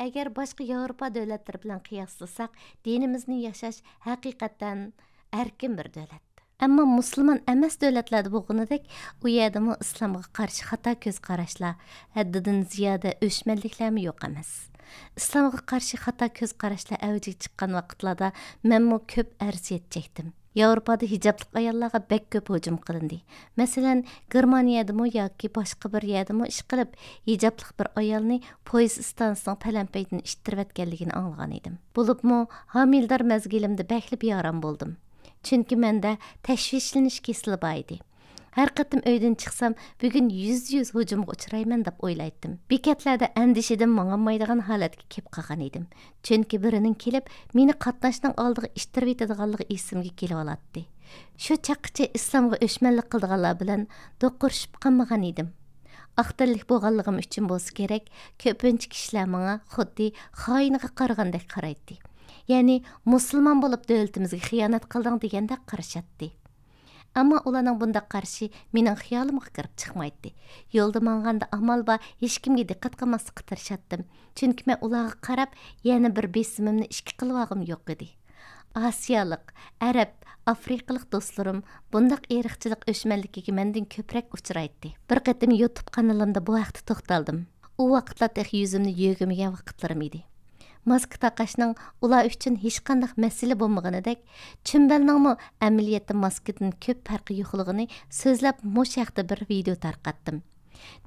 ئەگەر باشقا ياۋروپا دۆلەتلىرى بىلەن قىياسلىساق، دىنىمىزنى ياشاش ھەقىقەتەن ئەركىن بىر دۆلەت. ئەمما مۇسۇلمان ئەمەس دۆلەتلەردە بولغىنىدەك، ئۇ يەردىمۇ ئىسلامغا قارشى خاتا كۆز قاراشلار، ھەددىدىن زىيادە ئۆچمەنلىكلەرمۇ يوق ئەمەس. ئىسلامغا قارشى خاتا كۆز قاراشلار ئەۋجىگە چىققان ۋاقىتلاردا مەنمۇ كۆپ ئەرزىيەت چەكتىم. ياۋروپادا ھىجابلىق ئاياللارغا بەك كۆپ ھۇجۇم قىلىندى. مەسىلەن، گېرمانىيەدىمۇ ياكى باشقا بىر يەردىمۇ ئىشقىلىپ، ھىجابلىق بىر ئايالنى پويىز ئىستانسىسىنىڭ پەلەمپەيدىن ئىتتىرىۋەتكەنلىكىنى ئاڭلىغان ئىدىم. بولۇپمۇ ھامىلىدار مەزگىلىمدە بەكلا بىئارام بولدۇم. چۈنكى مەندە تەشۋىشلىنىش كېسىلى بار ئىدى. ھەر قېتىم ئۆيدىن چىقسام، بۈگۈن يۈزدە يۈز ھۇجۇمغا ئۇچرايمەن دەپ ئويلايتتىم. بېكەتلەردە ئەندىشىدىن ماڭالمايدىغان ھالەتكە كېلىپ قالغان ئىدىم. چۈنكى بىرىنىڭ كېلىپ، مېنى قاتناشنىڭ ئالدىغا ئىتتىرىۋېتىدىغانلىقى ئېسىمگە كېلىۋالاتتى. شۇ چاغقىچە ئىسلامغا ئۆچمەنلىك قىلىدىغانلار بىلەن دوقۇرۇشۇپ قالمىغان ئىدىم. ئاق تەنلىك بولغانلىقىم ئۈچۈن بولسا كېرەك، كۆپىنچە كىشىلەر ماڭا خۇددى خائىنغا قارىغاندەك قارايتتى. يەنى، مۇسۇلمان بولۇپ دۆلىتىمىزگە خىيانەت قىلدىڭ دېگەندەك قارىشاتتى. ئەمما ئۇلارنىڭ بۇنداق قارىشى مېنىڭ خىيالىمغا كىرىپ چىقمايتتى. يولدا ماڭغاندا ئامال بار ھېچكىمگە دىققەت قىلماسلىققا تىرىشاتتىم. چۈنكى مەن ئۇلارغا قاراپ يەنە بىر بېسىمىمنى ئىككى قىلىۋالغۇم يوق ئىدى. ئاسىيالىق، ئەرەب، ئافرىقىلىق دوستلىرىم بۇنداق ئىرقچىلىق ئۆچمەنلىكىگە مەندىن كۆپرەك ئۇچرايتتى. بىر قېتىم يۇتۇب قانىلىمدا بۇ ھەقتە توختالدىم. ئۇ ۋاقىتلار تېخى يۈزۈمنى يۆگىمىگەن ۋاقىتلىرىم ئىدى. ماسكا تاقاشنىڭ ئۇلار ئۈچۈن ھېچقانداق مەسىلە بولمىغىنىدەك، چۈمبەلنىڭمۇ ئەمەلىيەتتە ماسكىدىن كۆپ پەرقى يوقلۇقىنى سۆزلەپ، مۇشۇ ھەقتە بىر ۋىدېئو تارقاتتىم.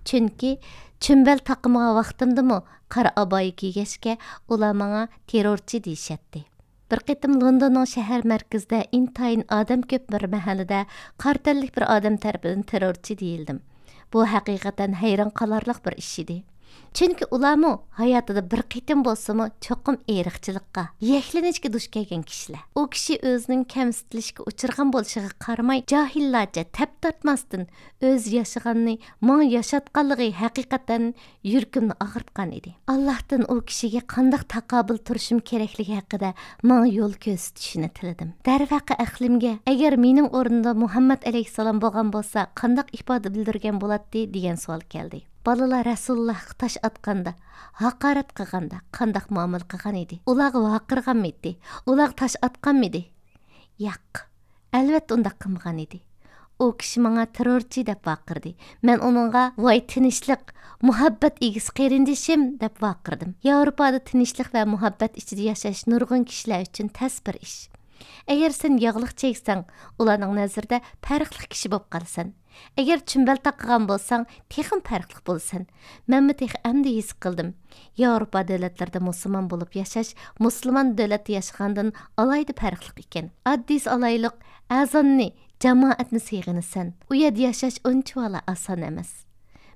چۈنكى چۈمبەل تاقىمىغان ۋاقتىمدىمۇ قارا ئابايە كىيگەچكە، ئۇلار ماڭا تېررورچى دېيىشەتتى. بىر قېتىم لوندوننىڭ شەھەر مەركىزىدە ئىنتايىن ئادەم كۆپ بىر مەھەللىدە قارا تەنلىك بىر ئادەم تەرىپىدىن تېررورچى دېيىلدىم. بۇ ھەقىقەتەن ھەيران قالارلىق بىر ئىش ئىدى. چۈنكى ئۇلارمۇ ھاياتىدا بىر قېتىم بولسىمۇ چوقۇم ئىرقچىلىققا، يەكلىنىشكە دۇچ كەلگەن كىشىلەر. ئۇ كىشى ئۆزىنىڭ كەمسىتىلىشكە ئۇچرىغان بولۇشىغا قارىماي، جاھىللارچە تەپ تارتماستىن، ئۆزى ياشىغاننى ماڭا ياشاتقانلىقى ھەقىقەتەن يۈرىكىمنى ئاغرىتقان ئىدى. ئاللاھتىن ئۇ كىشىگە قانداق تاقابىل تۇرۇشۇم كېرەكلىكى ھەققىدە ماڭا يول كۆرسىتىشىنى تىلىدىم. دەرۋەقە، ئەقلىمگە، ئەگەر مېنىڭ ئورنۇمدا مۇھەممەد ئەلەيھىسسالام بولغان بولسا، قانداق ئىپادە بىلدۈرگەن بولاتتى، دېگەن سوئال كەلدى. بالىلار رەسۇلۇللاھقا تاش ئاتقاندا، ھاقارەت قىلغاندا قانداق مۇئامىلە قىلغان ئىدى؟ ئۇلارغا ۋارقىرىغانمىدى؟ ئۇلارغا تاش ئاتقانمىدى؟ ياق، ئەلۋەتتە ئۇنداق قىلمىغان ئىدى. ئۇ كىشى ماڭا تېررورچى دەپ ۋارقىرىدى. مەن ئۇنىڭغا، ۋاي تىنچلىق، مۇھەببەت ئىگىسى قېرىندىشىم دەپ ۋارقىرىدىم. ياۋروپادا تىنچلىق ۋە مۇھەببەت ئىچىدە ياشاش نۇرغۇن كىشىلەر ئۈچۈن تەس بىر ئىش. ئەگەر سەن ياغلىق چەكسەڭ، ئۇلارنىڭ نەزىرىدە پەرقلىق كىشى بولۇپ قالىسەن. ئەگەر چۈمبەل تاقىغان بولساڭ، تېخىمۇ پەرقلىق بولىسەن. مەنمۇ تېخى ئەمدى ھېس قىلدىم. ياۋروپا دۆلەتلىرىدە مۇسۇلمان بولۇپ ياشاش مۇسۇلمان دۆلەتتە ياشىغاندىن ئالاھىدە پەرقلىق ئىكەن. ئاددىيسى ئالايلۇق، ئەزاننى، جامائەتنى سېغىنىسەن. ئۇ يەردە ياشاش ئۇنچىۋالا ئاسان ئەمەس.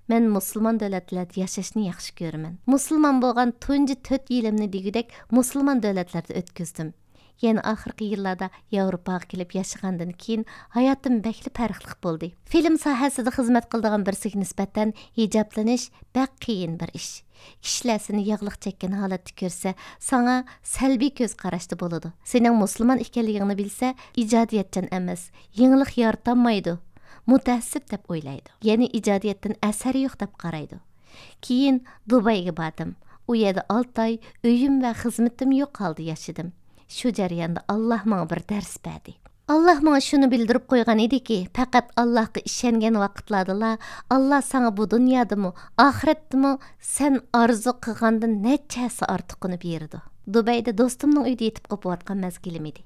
مەن مۇسۇلمان دۆلەتلەردە ياشاشنى ياخشى كۆرىمەن. مۇسۇلمان بولغان تۇنجى تۆت يىلىمنى دېگۈدەك مۇسۇلمان دۆلەتلەردە ئۆتكۈزدۈم. يەنە ئاخىرقى يىللاردا ياۋروپاغا كېلىپ ياشىغاندىن كېيىن، ھاياتىم بەكلا پەرقلىق بولدى. فىلىم ساھەسىدە خىزمەت قىلىدىغان بىرسىگە نىسبەتەن ھىجابلىنىش بەك قىيىن بىر ئىش. كىشىلەر سېنى ياغلىق چەككەن ھالەتتە كۆرسە، ساڭا سەلبىي كۆز قاراشتا بولىدۇ. سېنىڭ مۇسۇلمان ئىكەنلىكىڭنى بىلسە، ئىجادىيەتچان ئەمەس، يېڭىلىق يارىتالمايدۇ، مۇتەئەسسىپ دەپ ئويلايدۇ. يەنى ئىجادىيەتتىن ئەسەر يوق دەپ قارايدۇ. كېيىن دۇبەيگە باردىم. ئۇ يەردە ئالتە ئاي ئۆيۈم ۋە خىزمىتىم يوق ھالدا ياشىدىم. شۇ جەرياندا ئاللاھ ماڭا بىر دەرس بەردى. ئاللاھ ماڭا شۇنى بىلدۈرۈپ قويغان ئىدىكى، پەقەت ئاللاھقا ئىشەنگەن ۋاقىتلاردىلا ئاللاھ ساڭا بۇ دۇنيادىمۇ، ئاخىرەتتىمۇ سەن ئارزۇ قىلغاندىن نەچچە ھەسسە ئارتۇقىنى بېرىدۇ. دۇبەيدە دوستۇمنىڭ ئۆيىدە يېتىپ قوپۇۋاتقان مەزگىلىم ئىدى.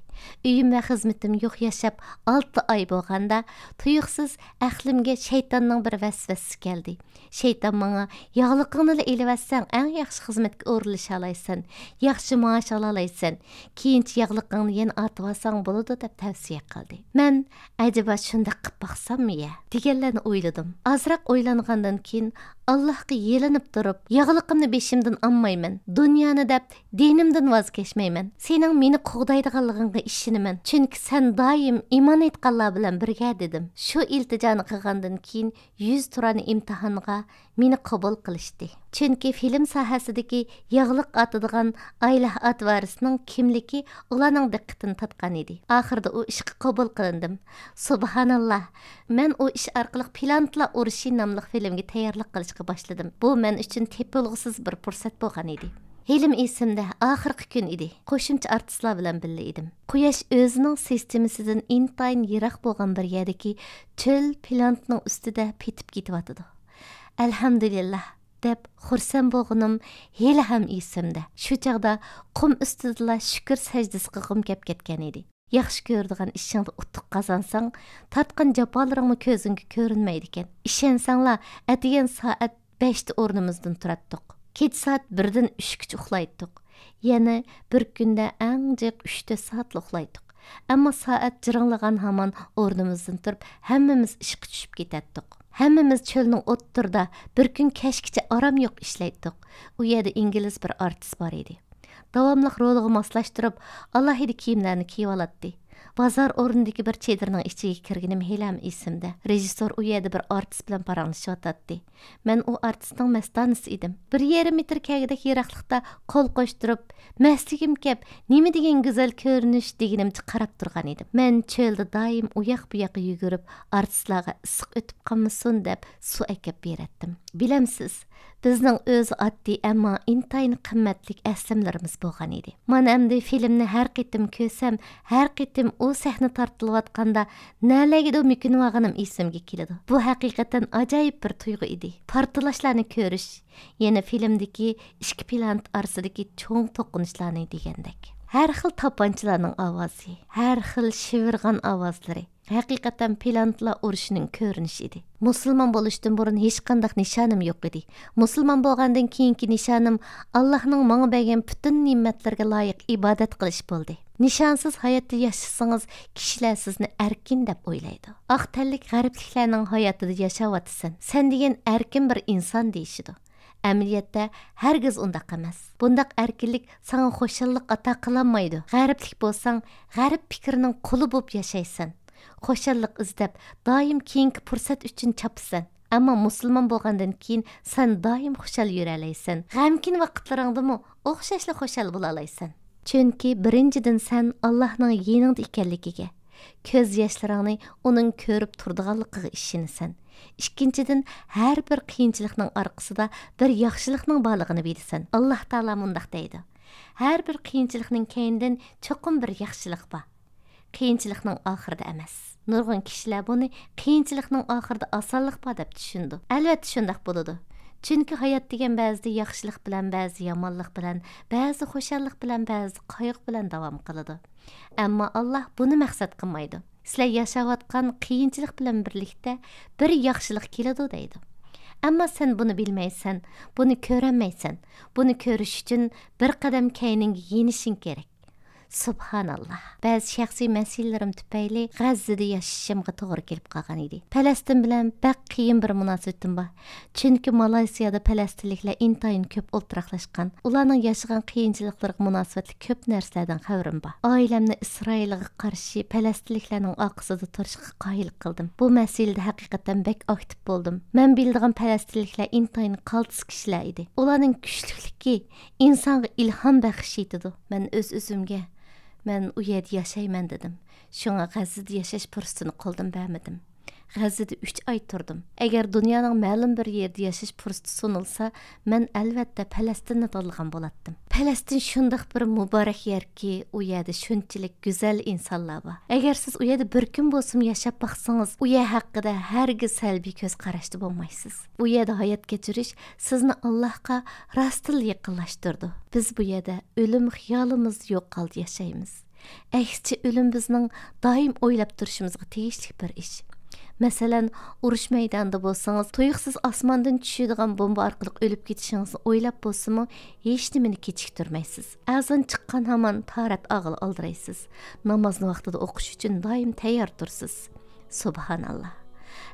ئۆيۈم ۋە خىزمىتىم يوق ياشاپ ئالتە ئاي بولغاندا، تۇيۇقسىز ئەقلىمگە شەيتاننىڭ بىر ۋەسۋەسىسى كەلدى. شەيتان ماڭا، ياغلىقىڭنىلا ئېلىۋەتسەڭ، ئەڭ ياخشى خىزمەتكە ئورۇنلىشالايسەن، ياخشى مائاش ئالالايسەن، كېيىنچە ياغلىقىڭنى يەنە ئارتىۋالساڭ بولىدۇ، دەپ تەۋسىيە قىلدى. مەن، ئەجەبا شۇنداق قىپ باقساممۇ يە، دېگەنلەرنى ئويلىدىم. ئازراق ئويلانغاندىن كېيىن، ئاللاھقا يېلىنىپ تۇرۇپ، ياغلىقىمنى بېشىمدىن ئالمايمەن، دۇنيانى دەپ، دىنىمدىن ۋاز كەچمەيمەن. سېنىڭ مېنى قوغدايدىغانلىقىڭغا ئىشىنىمەن، چۈنكى سەن دائىم ئىمان ئېيتقانلار بىلەن بىرگە، دېدىم. شۇ ئىلتىجانى قىلغاندىن كېيىن، يۈز تۇرانە ئىمتىھانغا مېنى قوبۇل قىلىشتى. چۈنكى فىلىم ساھەسىدىكى ياغلىق ئاتىدىغان ئايلەھ ئاتىۋارىسنىڭ كىملىكى ئۇلارنىڭ دىققىتىنى تارتقان ئىدى. ئاخىرىدا ئۇ ئىشقا قوبۇل قىلىندىم. سۇبھاناللا! مەن ئۇ ئىش ئارقىلىق پىلانتلار ئۇرۇشى ناملىق فىلىمگە تەييارلىق قىلىشقا باشلىدىم. بۇ مەن ئۈچۈن تېپىلغۇسىز بىر پۇرسەت بولغان ئىدى. ھېلىمۇ ئېسىمدە، ئاخىرقى كۈن ئىدى. قوشۇمچە ئارتىسلار بىلەن بىللە ئىدىم. قۇياش ئۆزىنىڭ سىستېمىسىدىن ئىنتايىن يىراق بولغان بىر يەردىكى چۆل پلانېتىنىڭ ئۈستىدە پېتىپ كېتىۋاتىدۇ. ئەلھەمدۇلىللاھ، دەپ خۇرسەن بولغىنىم ھېلىھەم ئېسىمدە. شۇ چاغدا قۇم ئۈستىدىلا شۈكۈر سەجدىسى قىلغۇم كەپ كەتكەن ئىدى. ياخشى كۆرىدىغان ئىشىڭدا ئۇتۇق قازانساڭ، تارتقان جاپالىرىڭمۇ كۆزۈڭگە كۆرۈنمەيدىكەن. ئىشەنسەڭلار، ئەتىگەن سائەت بەشتە ئورنىمىزدىن تۇراتتۇق. كېچە سائەت بىردىن ئۈچكىچە ئۇخلايتتۇق. يەنە بىر كۈندە ئەڭ جىق ئۈچ تۆت سائەتلا ئۇخلايتتۇق. ئەمما سائەت جىرىڭلىغان ھامان ئورنىمىزدىن تۇرۇپ، ھەممىمىز ئىشقا چۈشۈپ كېتەتتۇق. ھەممىمىز چۆلنىڭ ئوتتۇرىدا بىر كۈن كەچكىچە ئارام يوق ئىشلەيتتۇق. ئۇ يەردە ئىنگلىز بىر ئارتىس بار ئىدى. داۋاملىق رولىغا ماسلاشتۇرۇپ، ئالاھىدە كىيىملەرنى كىيىۋالاتتى. بازار ئورنىدىكى بىر چېدىرنىڭ ئىچىگە كىرگىنىم ھېلىھەم ئېسىمدە. رېژىسسور ئۇ يەردە بىر ئارتىس بىلەن پاراڭلىشىۋاتاتتى. مەن ئۇ ئارتىسنىڭ مەستانىسى ئىدىم. بىر يېرىم مېتىر كەلگۈدەك يىراقلىقتا قول قوشتۇرۇپ، مەستلىكىم كەپ، نېمە دېگەن گۈزەل كۆرۈنۈش دېگىنىمچە قاراپ تۇرغان ئىدىم. مەن چۆلدە دائىم ئۇياق-بۇياققا يۈگۈرۈپ، ئارتىسلارغا ئىسسىق ئۆتۈپ قالمىسۇن دەپ سۇ ئەكەپ بېرەتتىم. بىلەمسىز، بىزنىڭ ئۆزى ئاددىي، ئەمما ئىنتايىن قىممەتلىك ئەسلىمىلىرىمىز بولغان ئىدى. مانا ئەمدى فىلىمنى ھەر قېتىم كۆرسەم، ھەر قېتىم ئۇ سەھنە تارتىلىۋاتقاندا نەلەرگىدۇر مۆكۈنۈۋالغىنىم ئېسىمگە كېلىدۇ. بۇ ھەقىقەتەن ئاجايىپ بىر تۇيغۇ ئىدى. پارتلاشلارنى كۆرۈش، يەنە فىلىمدىكى ئىككى پىلانېت ئارىسىدىكى چوڭ توقۇنۇشلارنى دېگەندەك. ھەر خىل تاپانچىلارنىڭ ئاۋازى، ھەر خىل شىۋىرغان ئاۋازلىرى، ھەقىقەتەن پىلانېتلار ئۇرۇشىنىڭ كۆرۈنۈشى ئىدى. مۇسۇلمان بولۇشتىن بۇرۇن ھېچقانداق نىشانىم يوق ئىدى. مۇسۇلمان بولغاندىن كېيىنكى نىشانىم ئاللاھنىڭ ماڭا بەرگەن پۈتۈن نېمەتلىرىگە لايىق ئىبادەت قىلىش بولدى. نىشانسىز ھاياتتا ياشىسىڭىز، كىشىلەر سىزنى ئەركىن دەپ ئويلايدۇ. ئاق تەنلىك غەربلىكلەرنىڭ ھاياتىدا ياشاۋاتىسەن. سەن دېگەن ئەركىن بىر ئىنسان دېيىشىدۇ. ئەمەلىيەتتە ھەرگىز ئۇنداق ئەمەس. بۇنداق ئەركىنلىك ساڭا خۇشاللىق ئاتا قىلالمايدۇ. غەربلىك بولساڭ، غەرب پىكرىنىڭ قۇلى بولۇپ ياشايسەن. خۇشاللىق ئىزدەپ، دائىم كېيىنكى پۇرسەت ئۈچۈن چاپىسەن. ئەمما مۇسۇلمان بولغاندىن كېيىن سەن دائىم خۇشال يۈرەلەيسەن. غەمكىن ۋاقىتلىرىڭدىمۇ ئوخشاشلا خۇشال بولالايسەن. چۈنكى بىرىنچىدىن، سەن ئاللاھنىڭ يېنىڭدا ئىكەنلىكىگە، كۆز ياشلىرىڭنى ئۇنىڭ كۆرۈپ تۇرىدىغانلىقىغا ئىشىنىسەن. ئىككىنچىدىن، ھەر بىر قىيىنچىلىقنىڭ ئارقىسىدا بىر ياخشىلىقنىڭ بارلىقىنى بىلىسەن. ئاللاھ تائالا مۇنداق دەيدۇ: «ھەر بىر قىيىنچىلىقنىڭ كەينىدىن چوقۇم بىر ياخشىلىق بار. قىيىنچىلىقنىڭ ئاخىرىدا ئەمەس.» نۇرغۇن كىشىلەر بۇنى قىيىنچىلىقنىڭ ئاخىرىدا ئاسانلىق بار دەپ چۈشىنىدۇ. ئەلۋەتتە شۇنداق بولىدۇ. چۈنكى ھايات دېگەن بەزىدە ياخشىلىق بىلەن، بەزىدە يامانلىق بىلەن، بەزىدە خۇشاللىق بىلەن، بەزىدە قايغۇ بىلەن داۋام قىلىدۇ. ئەمما ئاللاھ بۇنى مەقسەت قىلمايدۇ. سىلەر ياشاۋاتقان قىيىنچىلىق بىلەن بىرلىكتە بىر ياخشىلىق كېلىدۇ دەيدۇ. ئەمما سەن بۇنى بىلمەيسەن، بۇنى كۆرەلمەيسەن. بۇنى كۆرۈش ئۈچۈن بىر قەدەم كەينىڭگە يېنىشىڭ كېرەك. سۇبھاناللاھ. بەزى شەخسىي مەسىلىلىرىم تۈپەيلى غەززىدە ياشىشىمغا توغرا كېلىپ قالغان ئىدى. پەلەستىن بىلەن بەك قىيىن بىر مۇناسىۋىتىم بار. چۈنكى مالايسىيادا پەلەستىنلىكلەر ئىنتايىن كۆپ ئولتۇراقلاشقان. ئۇلارنىڭ ياشىغان قىيىنچىلىقلىرىغا مۇناسىۋەتلىك كۆپ نەرسىلەردىن خەۋىرىم بار. ئائىلەمنى ئىسرائىلغا قارشى پەلەستىنلىكلەرنىڭ ئارقىسىدا تۇرۇشىغا قايىل قىلدىم. بۇ مەسىلىدە ھەقىقەتەن بەك ئاكتىپ بولدۇم. مەن بىلىدىغان پەلەستىنلىكلەر ئىنتايىن قالتىس كىشىلەر ئىدى. ئۇلارنىڭ كۈچلۈكلۈكى ئىنسانغا ئىلھام بەخش ئېتىدۇ. مەن ئۆز-ئۆزۈمگە، «مەن ئۇ يەردە ياشايمەن» دېدىم. شۇڭا غەززىدە ياشاش پۇرسىتىنى قولدىن بەرمىدىم. غەززىدە ئۈچ ئاي تۇردۇم. ئەگەر دۇنيانىڭ مەلۇم بىر يېرىدە ياشاش پۇرسىتى سۇنۇلسا، مەن ئەلۋەتتە پەلەستىننى تاللىغان بولاتتىم. پەلەستىن شۇنداق بىر مۇبارەك يەركى، ئۇ يەردە شۇنچىلىك گۈزەل ئىنسانلار بار. ئەگەر سىز ئۇ يەردە بىر كۈن بولسىمۇ ياشاپ باقسىڭىز، ئۇ يەر ھەققىدە ھەرگىز سەلبىي كۆز قاراشتا بولمايسىز. ئۇ يەردە ھايات كەچۈرۈش سىزنى ئاللاھقا راستتىنلا يېقىنلاشتۇرىدۇ. بىز بۇ يەردە ئۆلۈم خىيالىمىزدا يوق ھالدا ياشايمىز. ئەكسىچە، ئۆلۈم بىزنىڭ دائىم ئويلاپ تۇرۇشىمىزغا تېگىشلىك بىر ئىش. مەسىلەن، ئۇرۇش مەيدانىدا بولسىڭىز، تۇيۇقسىز ئاسماندىن چۈشىدىغان بومبا ئارقىلىق ئۆلۈپ كېتىشىڭىزنى ئويلاپ بولسىمۇ، ھېچنېمىنى كېچىكتۈرمەيسىز. ئەزان چىققان ھامان تاھارەت ئالغىلى ئالدىرايسىز. نامازنى ۋاقتىدا ئوقۇش ئۈچۈن دائىم تەييار تۇرىسىز. سۇبھاناللا.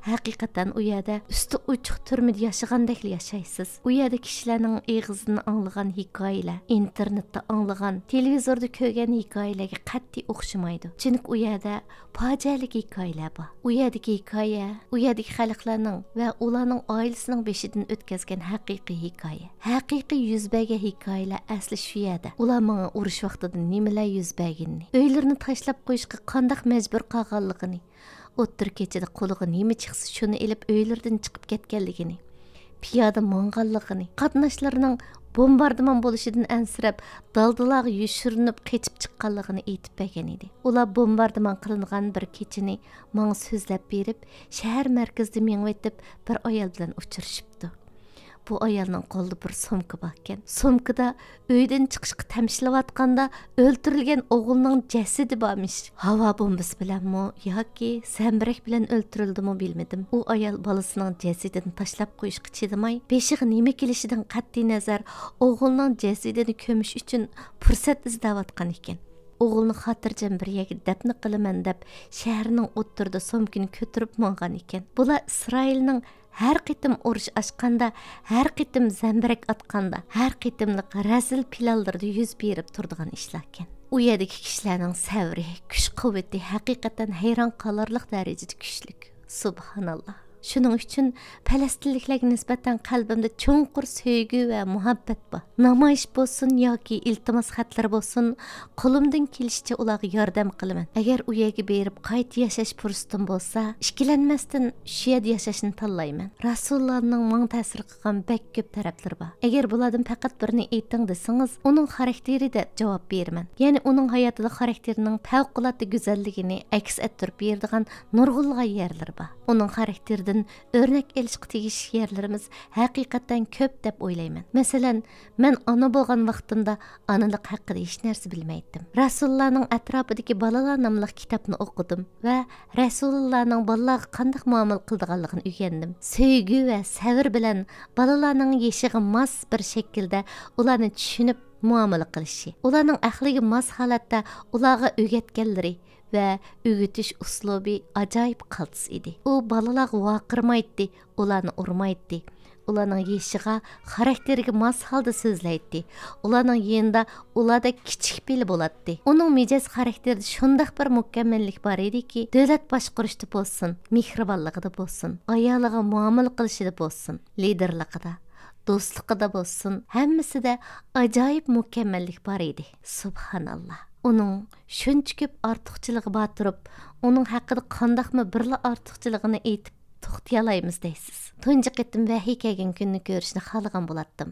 ھەقىقەتەن ئۇ يەردە ئۈستى ئوچۇق تۈرمىدە ياشىغاندەكلا ياشايسىز. ئۇ يەردە كىشىلەرنىڭ ئېغىزىدىن ئاڭلىغان ھېكايىلەر، ئىنتېرنېتتا ئاڭلىغان، تېلېۋىزوردا كۆرگەن ھېكايىلەرگە قەتئىي ئوخشىمايدۇ. چۈنكى ئۇ يەردە پاجىئەلىك ھېكايىلەر بار. ئۇ يەردىكى ھېكايە، ئۇ يەردىكى خەلقلەرنىڭ ۋە ئۇلارنىڭ ئائىلىسىنىڭ بېشىدىن ئۆتكەزگەن ھەقىقىي ھېكايە. ھەقىقىي يۈز بەرگەن ھېكايىلەر ئەسلى شۇ يەردە. ئۇلار ماڭا ئۇرۇش ۋاقتىدا نېمىلەر يۈز بەرگىنىنى، ئۆيلىرىنى تاشلاپ قويۇشقا قانداق مەجبۇر قالغانلىقىنى، ئوتتۇرا كېچىدە قولىغا نېمە چىقسا، شۇنى ئېلىپ ئۆيلىرىدىن چىقىپ كەتكەنلىكىنى، پىيادە ماڭغانلىقىنى، قاتناشلىرىنىڭ بومباردىمان بولۇشىدىن ئەنسىرەپ، دالدىلارغا يوشۇرۇنۇپ قېچىپ چىققانلىقىنى ئېيتىپ بەرگەن ئىدى. ئۇلار بومباردىمان قىلىنغان بىر كېچىنى ماڭا سۆزلەپ بېرىپ، شەھەر مەركىزىدە مېڭىۋېتىپ، بىر ئايال بىلەن ئۇچرىشىپتۇ. بۇ ئايالنىڭ قولىدا بىر سومكا باركەن. سومكىدا ئۆيدىن چىقىشقا تەمشىلىۋاتقاندا ئۆلتۈرۈلگەن ئوغلىنىڭ جەسىتى بارمىش. ھاۋا بومبىسى بىلەنمۇ ياكى زەمبىرەك بىلەن ئۆلتۈرۈلدىمۇ بىلمىدىم. ئۇ ئايال بالىسىنىڭ جەسىتىنى تاشلاپ قويۇشقا چىدىماي، بېشىغا نېمە كېلىشىدىن قەتئىينەزەر، ئوغلىنىڭ جەسىتىنى كۆمۈش ئۈچۈن پۇرسەت ئىزدەۋاتقان ئىكەن. ئوغلىنى خاتىرجەم بىر يەرگە دەپنە قىلىمەن دەپ، شەھەرنىڭ ئوتتۇرىدا سومكىنى كۆتۈرۈپ ماڭغان ئىكەن. بۇلار ئىسرائىلنىڭ ھەر قېتىم ئۇرۇش ئاچقاندا، ھەر قېتىم زەمبىرەك ئاتقاندا، ھەر قېتىملىق رەزىل پىلانلىرىدا يۈز بېرىپ تۇرىدىغان ئىشلاركەن. ئۇ يەردىكى كىشىلەرنىڭ سەۋرى، كۈچ-قۇۋۋىتى ھەقىقەتەن ھەيران قالارلىق دەرىجىدە كۈچلۈك. سۇبھاناللا. شۇنىڭ ئۈچۈن پەلەستىنلىكلەرگە نىسبەتەن قەلبىمدە چوڭقۇر سۆيگۈ ۋە مۇھەببەت بار. نامايىش بولسۇن ياكى ئىلتىماس خەتلىرى بولسۇن، قولۇمدىن كېلىشىچە ئۇلارغا ياردەم قىلىمەن. ئەگەر ئۇ يەرگە بېرىپ قايتا ياشاش پۇرسىتىم بولسا، ئىككىلەنمەستىن شۇ يەردە ياشاشنى تاللايمەن. رەسۇلۇللانىڭ ماڭا تەسىر قىلغان بەك كۆپ تەرەپلىرى بار. ئەگەر بۇلاردىن پەقەت بىرىنى ئېيتىڭ دېسىڭىز، ئۇنىڭ خاراكتېرى دەپ جاۋاب بېرىمەن. يەنى ئۇنىڭ ھاياتىدا خاراكتېرىنىڭ پەۋقۇلئاددە گۈزەللىكىنى ئەكس ئەتتۈرۈپ بېرىدىغان نۇرغۇنلىغان يەرلىرى بار. ئۇنىڭ خاراكتېرىدىن ئۆرنەك ئېلىشقا تېگىشلىك يەرلىرىمىز ھەقىقەتەن كۆپ دەپ ئويلايمەن. مەسىلەن، مەن ئانا بولغان ۋاقتىمدا ئانىلىق ھەققىدە ھېچ نەرسە بىلمەيتتىم. رەسۇلۇللانىڭ ئەتراپىدىكى بالىلار ناملىق كىتابنى ئوقۇدۇم ۋە رەسۇلۇللانىڭ بالىلارغا قانداق مۇئامىلە قىلىدىغانلىقىنى ئۆگەندىم. سۆيگۈ ۋە سەۋر بىلەن بالىلارنىڭ يېشىغا ماس بىر شەكىلدە ئۇلارنى چۈشىنىپ مۇئامىلە قىلىشى، ئۇلارنىڭ ئەقلىگە ماس ھالەتتە ئۇلارغا ئۆگەتكەنلىرى ۋە ئۆگىتىش ئۇسلۇبى ئاجايىپ قالتىس ئىدى. ئۇ بالىلارغا ۋارقىرىمايتتى، ئۇلارنى ئۇرمايتتى. ئۇلارنىڭ يېشىغا، خاراكتېرىگە ماس ھالدا سۆزلەيتتى. ئۇلارنىڭ يېنىدا ئۇلاردەك كىچىك پېلى بولاتتى. ئۇنىڭ مىجەز خاراكتېرىدە شۇنداق بىر مۇكەممەللىك بار ئىدىكى، دۆلەت باشقۇرۇشتا بولسۇن، مېھرىبانلىقىدا بولسۇن، ئايالىغا مۇئامىلە قىلىشىدا بولسۇن، لىدېرلىقىدا، دوستلۇقىدا بولسۇن، ھەممىسىدە ئاجايىپ مۇكەممەللىك بار ئىدى. سۇبھاناللا. ئۇنىڭ شۇنچە كۆپ ئارتۇقچىلىقى بار تۇرۇپ، ئۇنىڭ ھەققىدە قانداقمۇ بىرلا ئارتۇقچىلىقىنى ئېيتىپ توختىيالايمىز دەيسىز. تۇنجى قېتىم ۋەھىي كەلگەن كۈننى كۆرۈشنى خالىغان بولاتتىم.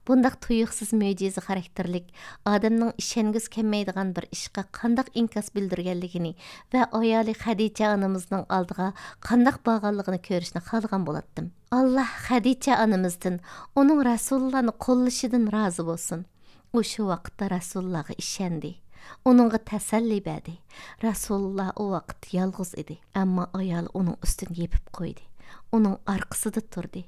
بۇنداق تۇيۇقسىز مۆجىزە خاراكتېرلىك، ئادەمنىڭ ئىشەنگۈسى كەلمەيدىغان بىر ئىشقا قانداق ئىنكاس بىلدۈرگەنلىكىنى ۋە ئايالى خەدىچە ئانىمىزنىڭ ئالدىغا قانداق بارغانلىقىنى كۆرۈشنى خالىغان بولاتتىم. ئاللا خەدىچە ئانىمىزدىن، ئۇنىڭ رەسۇلۇللانى قوللىشىدىن رازى بولسۇن. ئۇ شۇ ۋاقىتتا رەسۇلۇللاغا ئىشەندى، ئۇنىڭغا تەسەللى بەردى. رەسۇلۇللا ئۇ ۋاقىتتا يالغۇز ئىدى، ئەمما ئايالى ئۇنىڭ ئۈستىنى يېپىپ قويدى، ئۇنىڭ ئارقىسىدا تۇردى.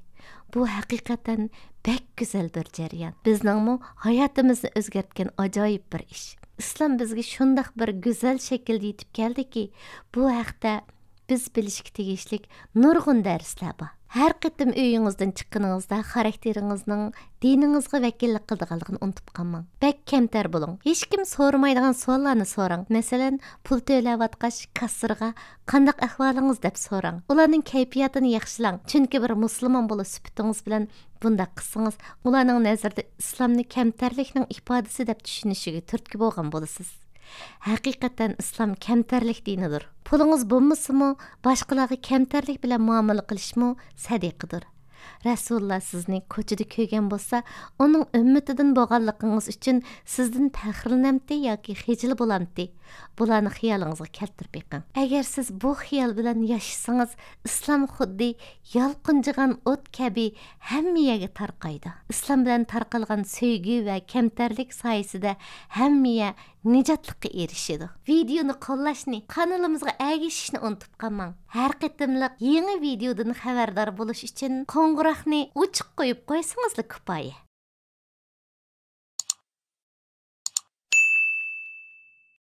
بۇ ھەقىقەتەن بەك گۈزەل بىر جەريان. بىزنىڭمۇ ھاياتىمىزنى ئۆزگەرتكەن ئاجايىپ بىر ئىش. ئىسلام بىزگە شۇنداق بىر گۈزەل شەكىلدە يېتىپ كەلدىكى، بۇ ھەقتە بىز بىلىشكە تېگىشلىك نۇرغۇن دەرسلەر بار. ھەر قېتىم ئۆيىڭىزدىن چىققىنىڭىزدا خاراكتېرىڭىزنىڭ دىنىڭىزغا ۋەكىللىك قىلىدىغانلىقىنى ئۇنتۇپ قالماڭ. بەك كەمتەر بولۇڭ. ھېچكىم سورىمايدىغان سوئاللارنى سوراڭ. مەسىلەن، پۇل تۆلەۋاتقاچ كاسسىرغا «قانداق ئەھۋالىڭىز؟» دەپ سوراڭ. ئۇلارنىڭ كەيپىياتىنى ياخشىلاڭ، چۈنكى بىر مۇسۇلمان بولۇش سۈپىتىڭىز بىلەن بۇنداق قىلسىڭىز، ئۇلارنىڭ نەزىرىدە ئىسلامنى كەمتەرلىكنىڭ ئىپادىسى دەپ چۈشىنىشىگە تۈرتكە بولغان بولىسىز. ھەقىقەتەن ئىسلام كەمتەرلىك دىنىدۇر. پۇلىڭىز بولمىسىمۇ، باشقىلارغا كەمتەرلىك بىلەن مۇئامىلە قىلىشمۇ سەدىقىدۇر. رەسۇلۇللا سىزنى كوچىدا كۆرگەن بولسا، ئۇنىڭ ئۈممىتىدىن بولغانلىقىڭىز ئۈچۈن سىزدىن پەخىرلىنەمتى ياكى خىجىل بولامتى؟ بۇلارنى خىيالىڭىزغا كەلتۈرۈپ بېقىڭ. ئەگەر سىز بۇ خىيال بىلەن ياشىسىڭىز، ئىسلام خۇددى يالقۇنجىغان ئوت كەبى ھەممە يەرگە تارقايدۇ. ئىسلام بىلەن تارقالغان سۆيگۈ ۋە كەمتەرلىك سايىسىدە ھەممە يەر نىجاتلىققا ئېرىشىدۇ. ۋىدېئونى قوللاشنى، قانىلىمىزغا ئەگىشىشنى ئۇنتۇپ قالماڭ. ھەر قېتىملىق يېڭى ۋىدېئودىن خەۋەردار بولۇش ئۈچۈن قوڭغۇراقنى ئوچۇق قويۇپ قويسىڭىزلا كۇپايە.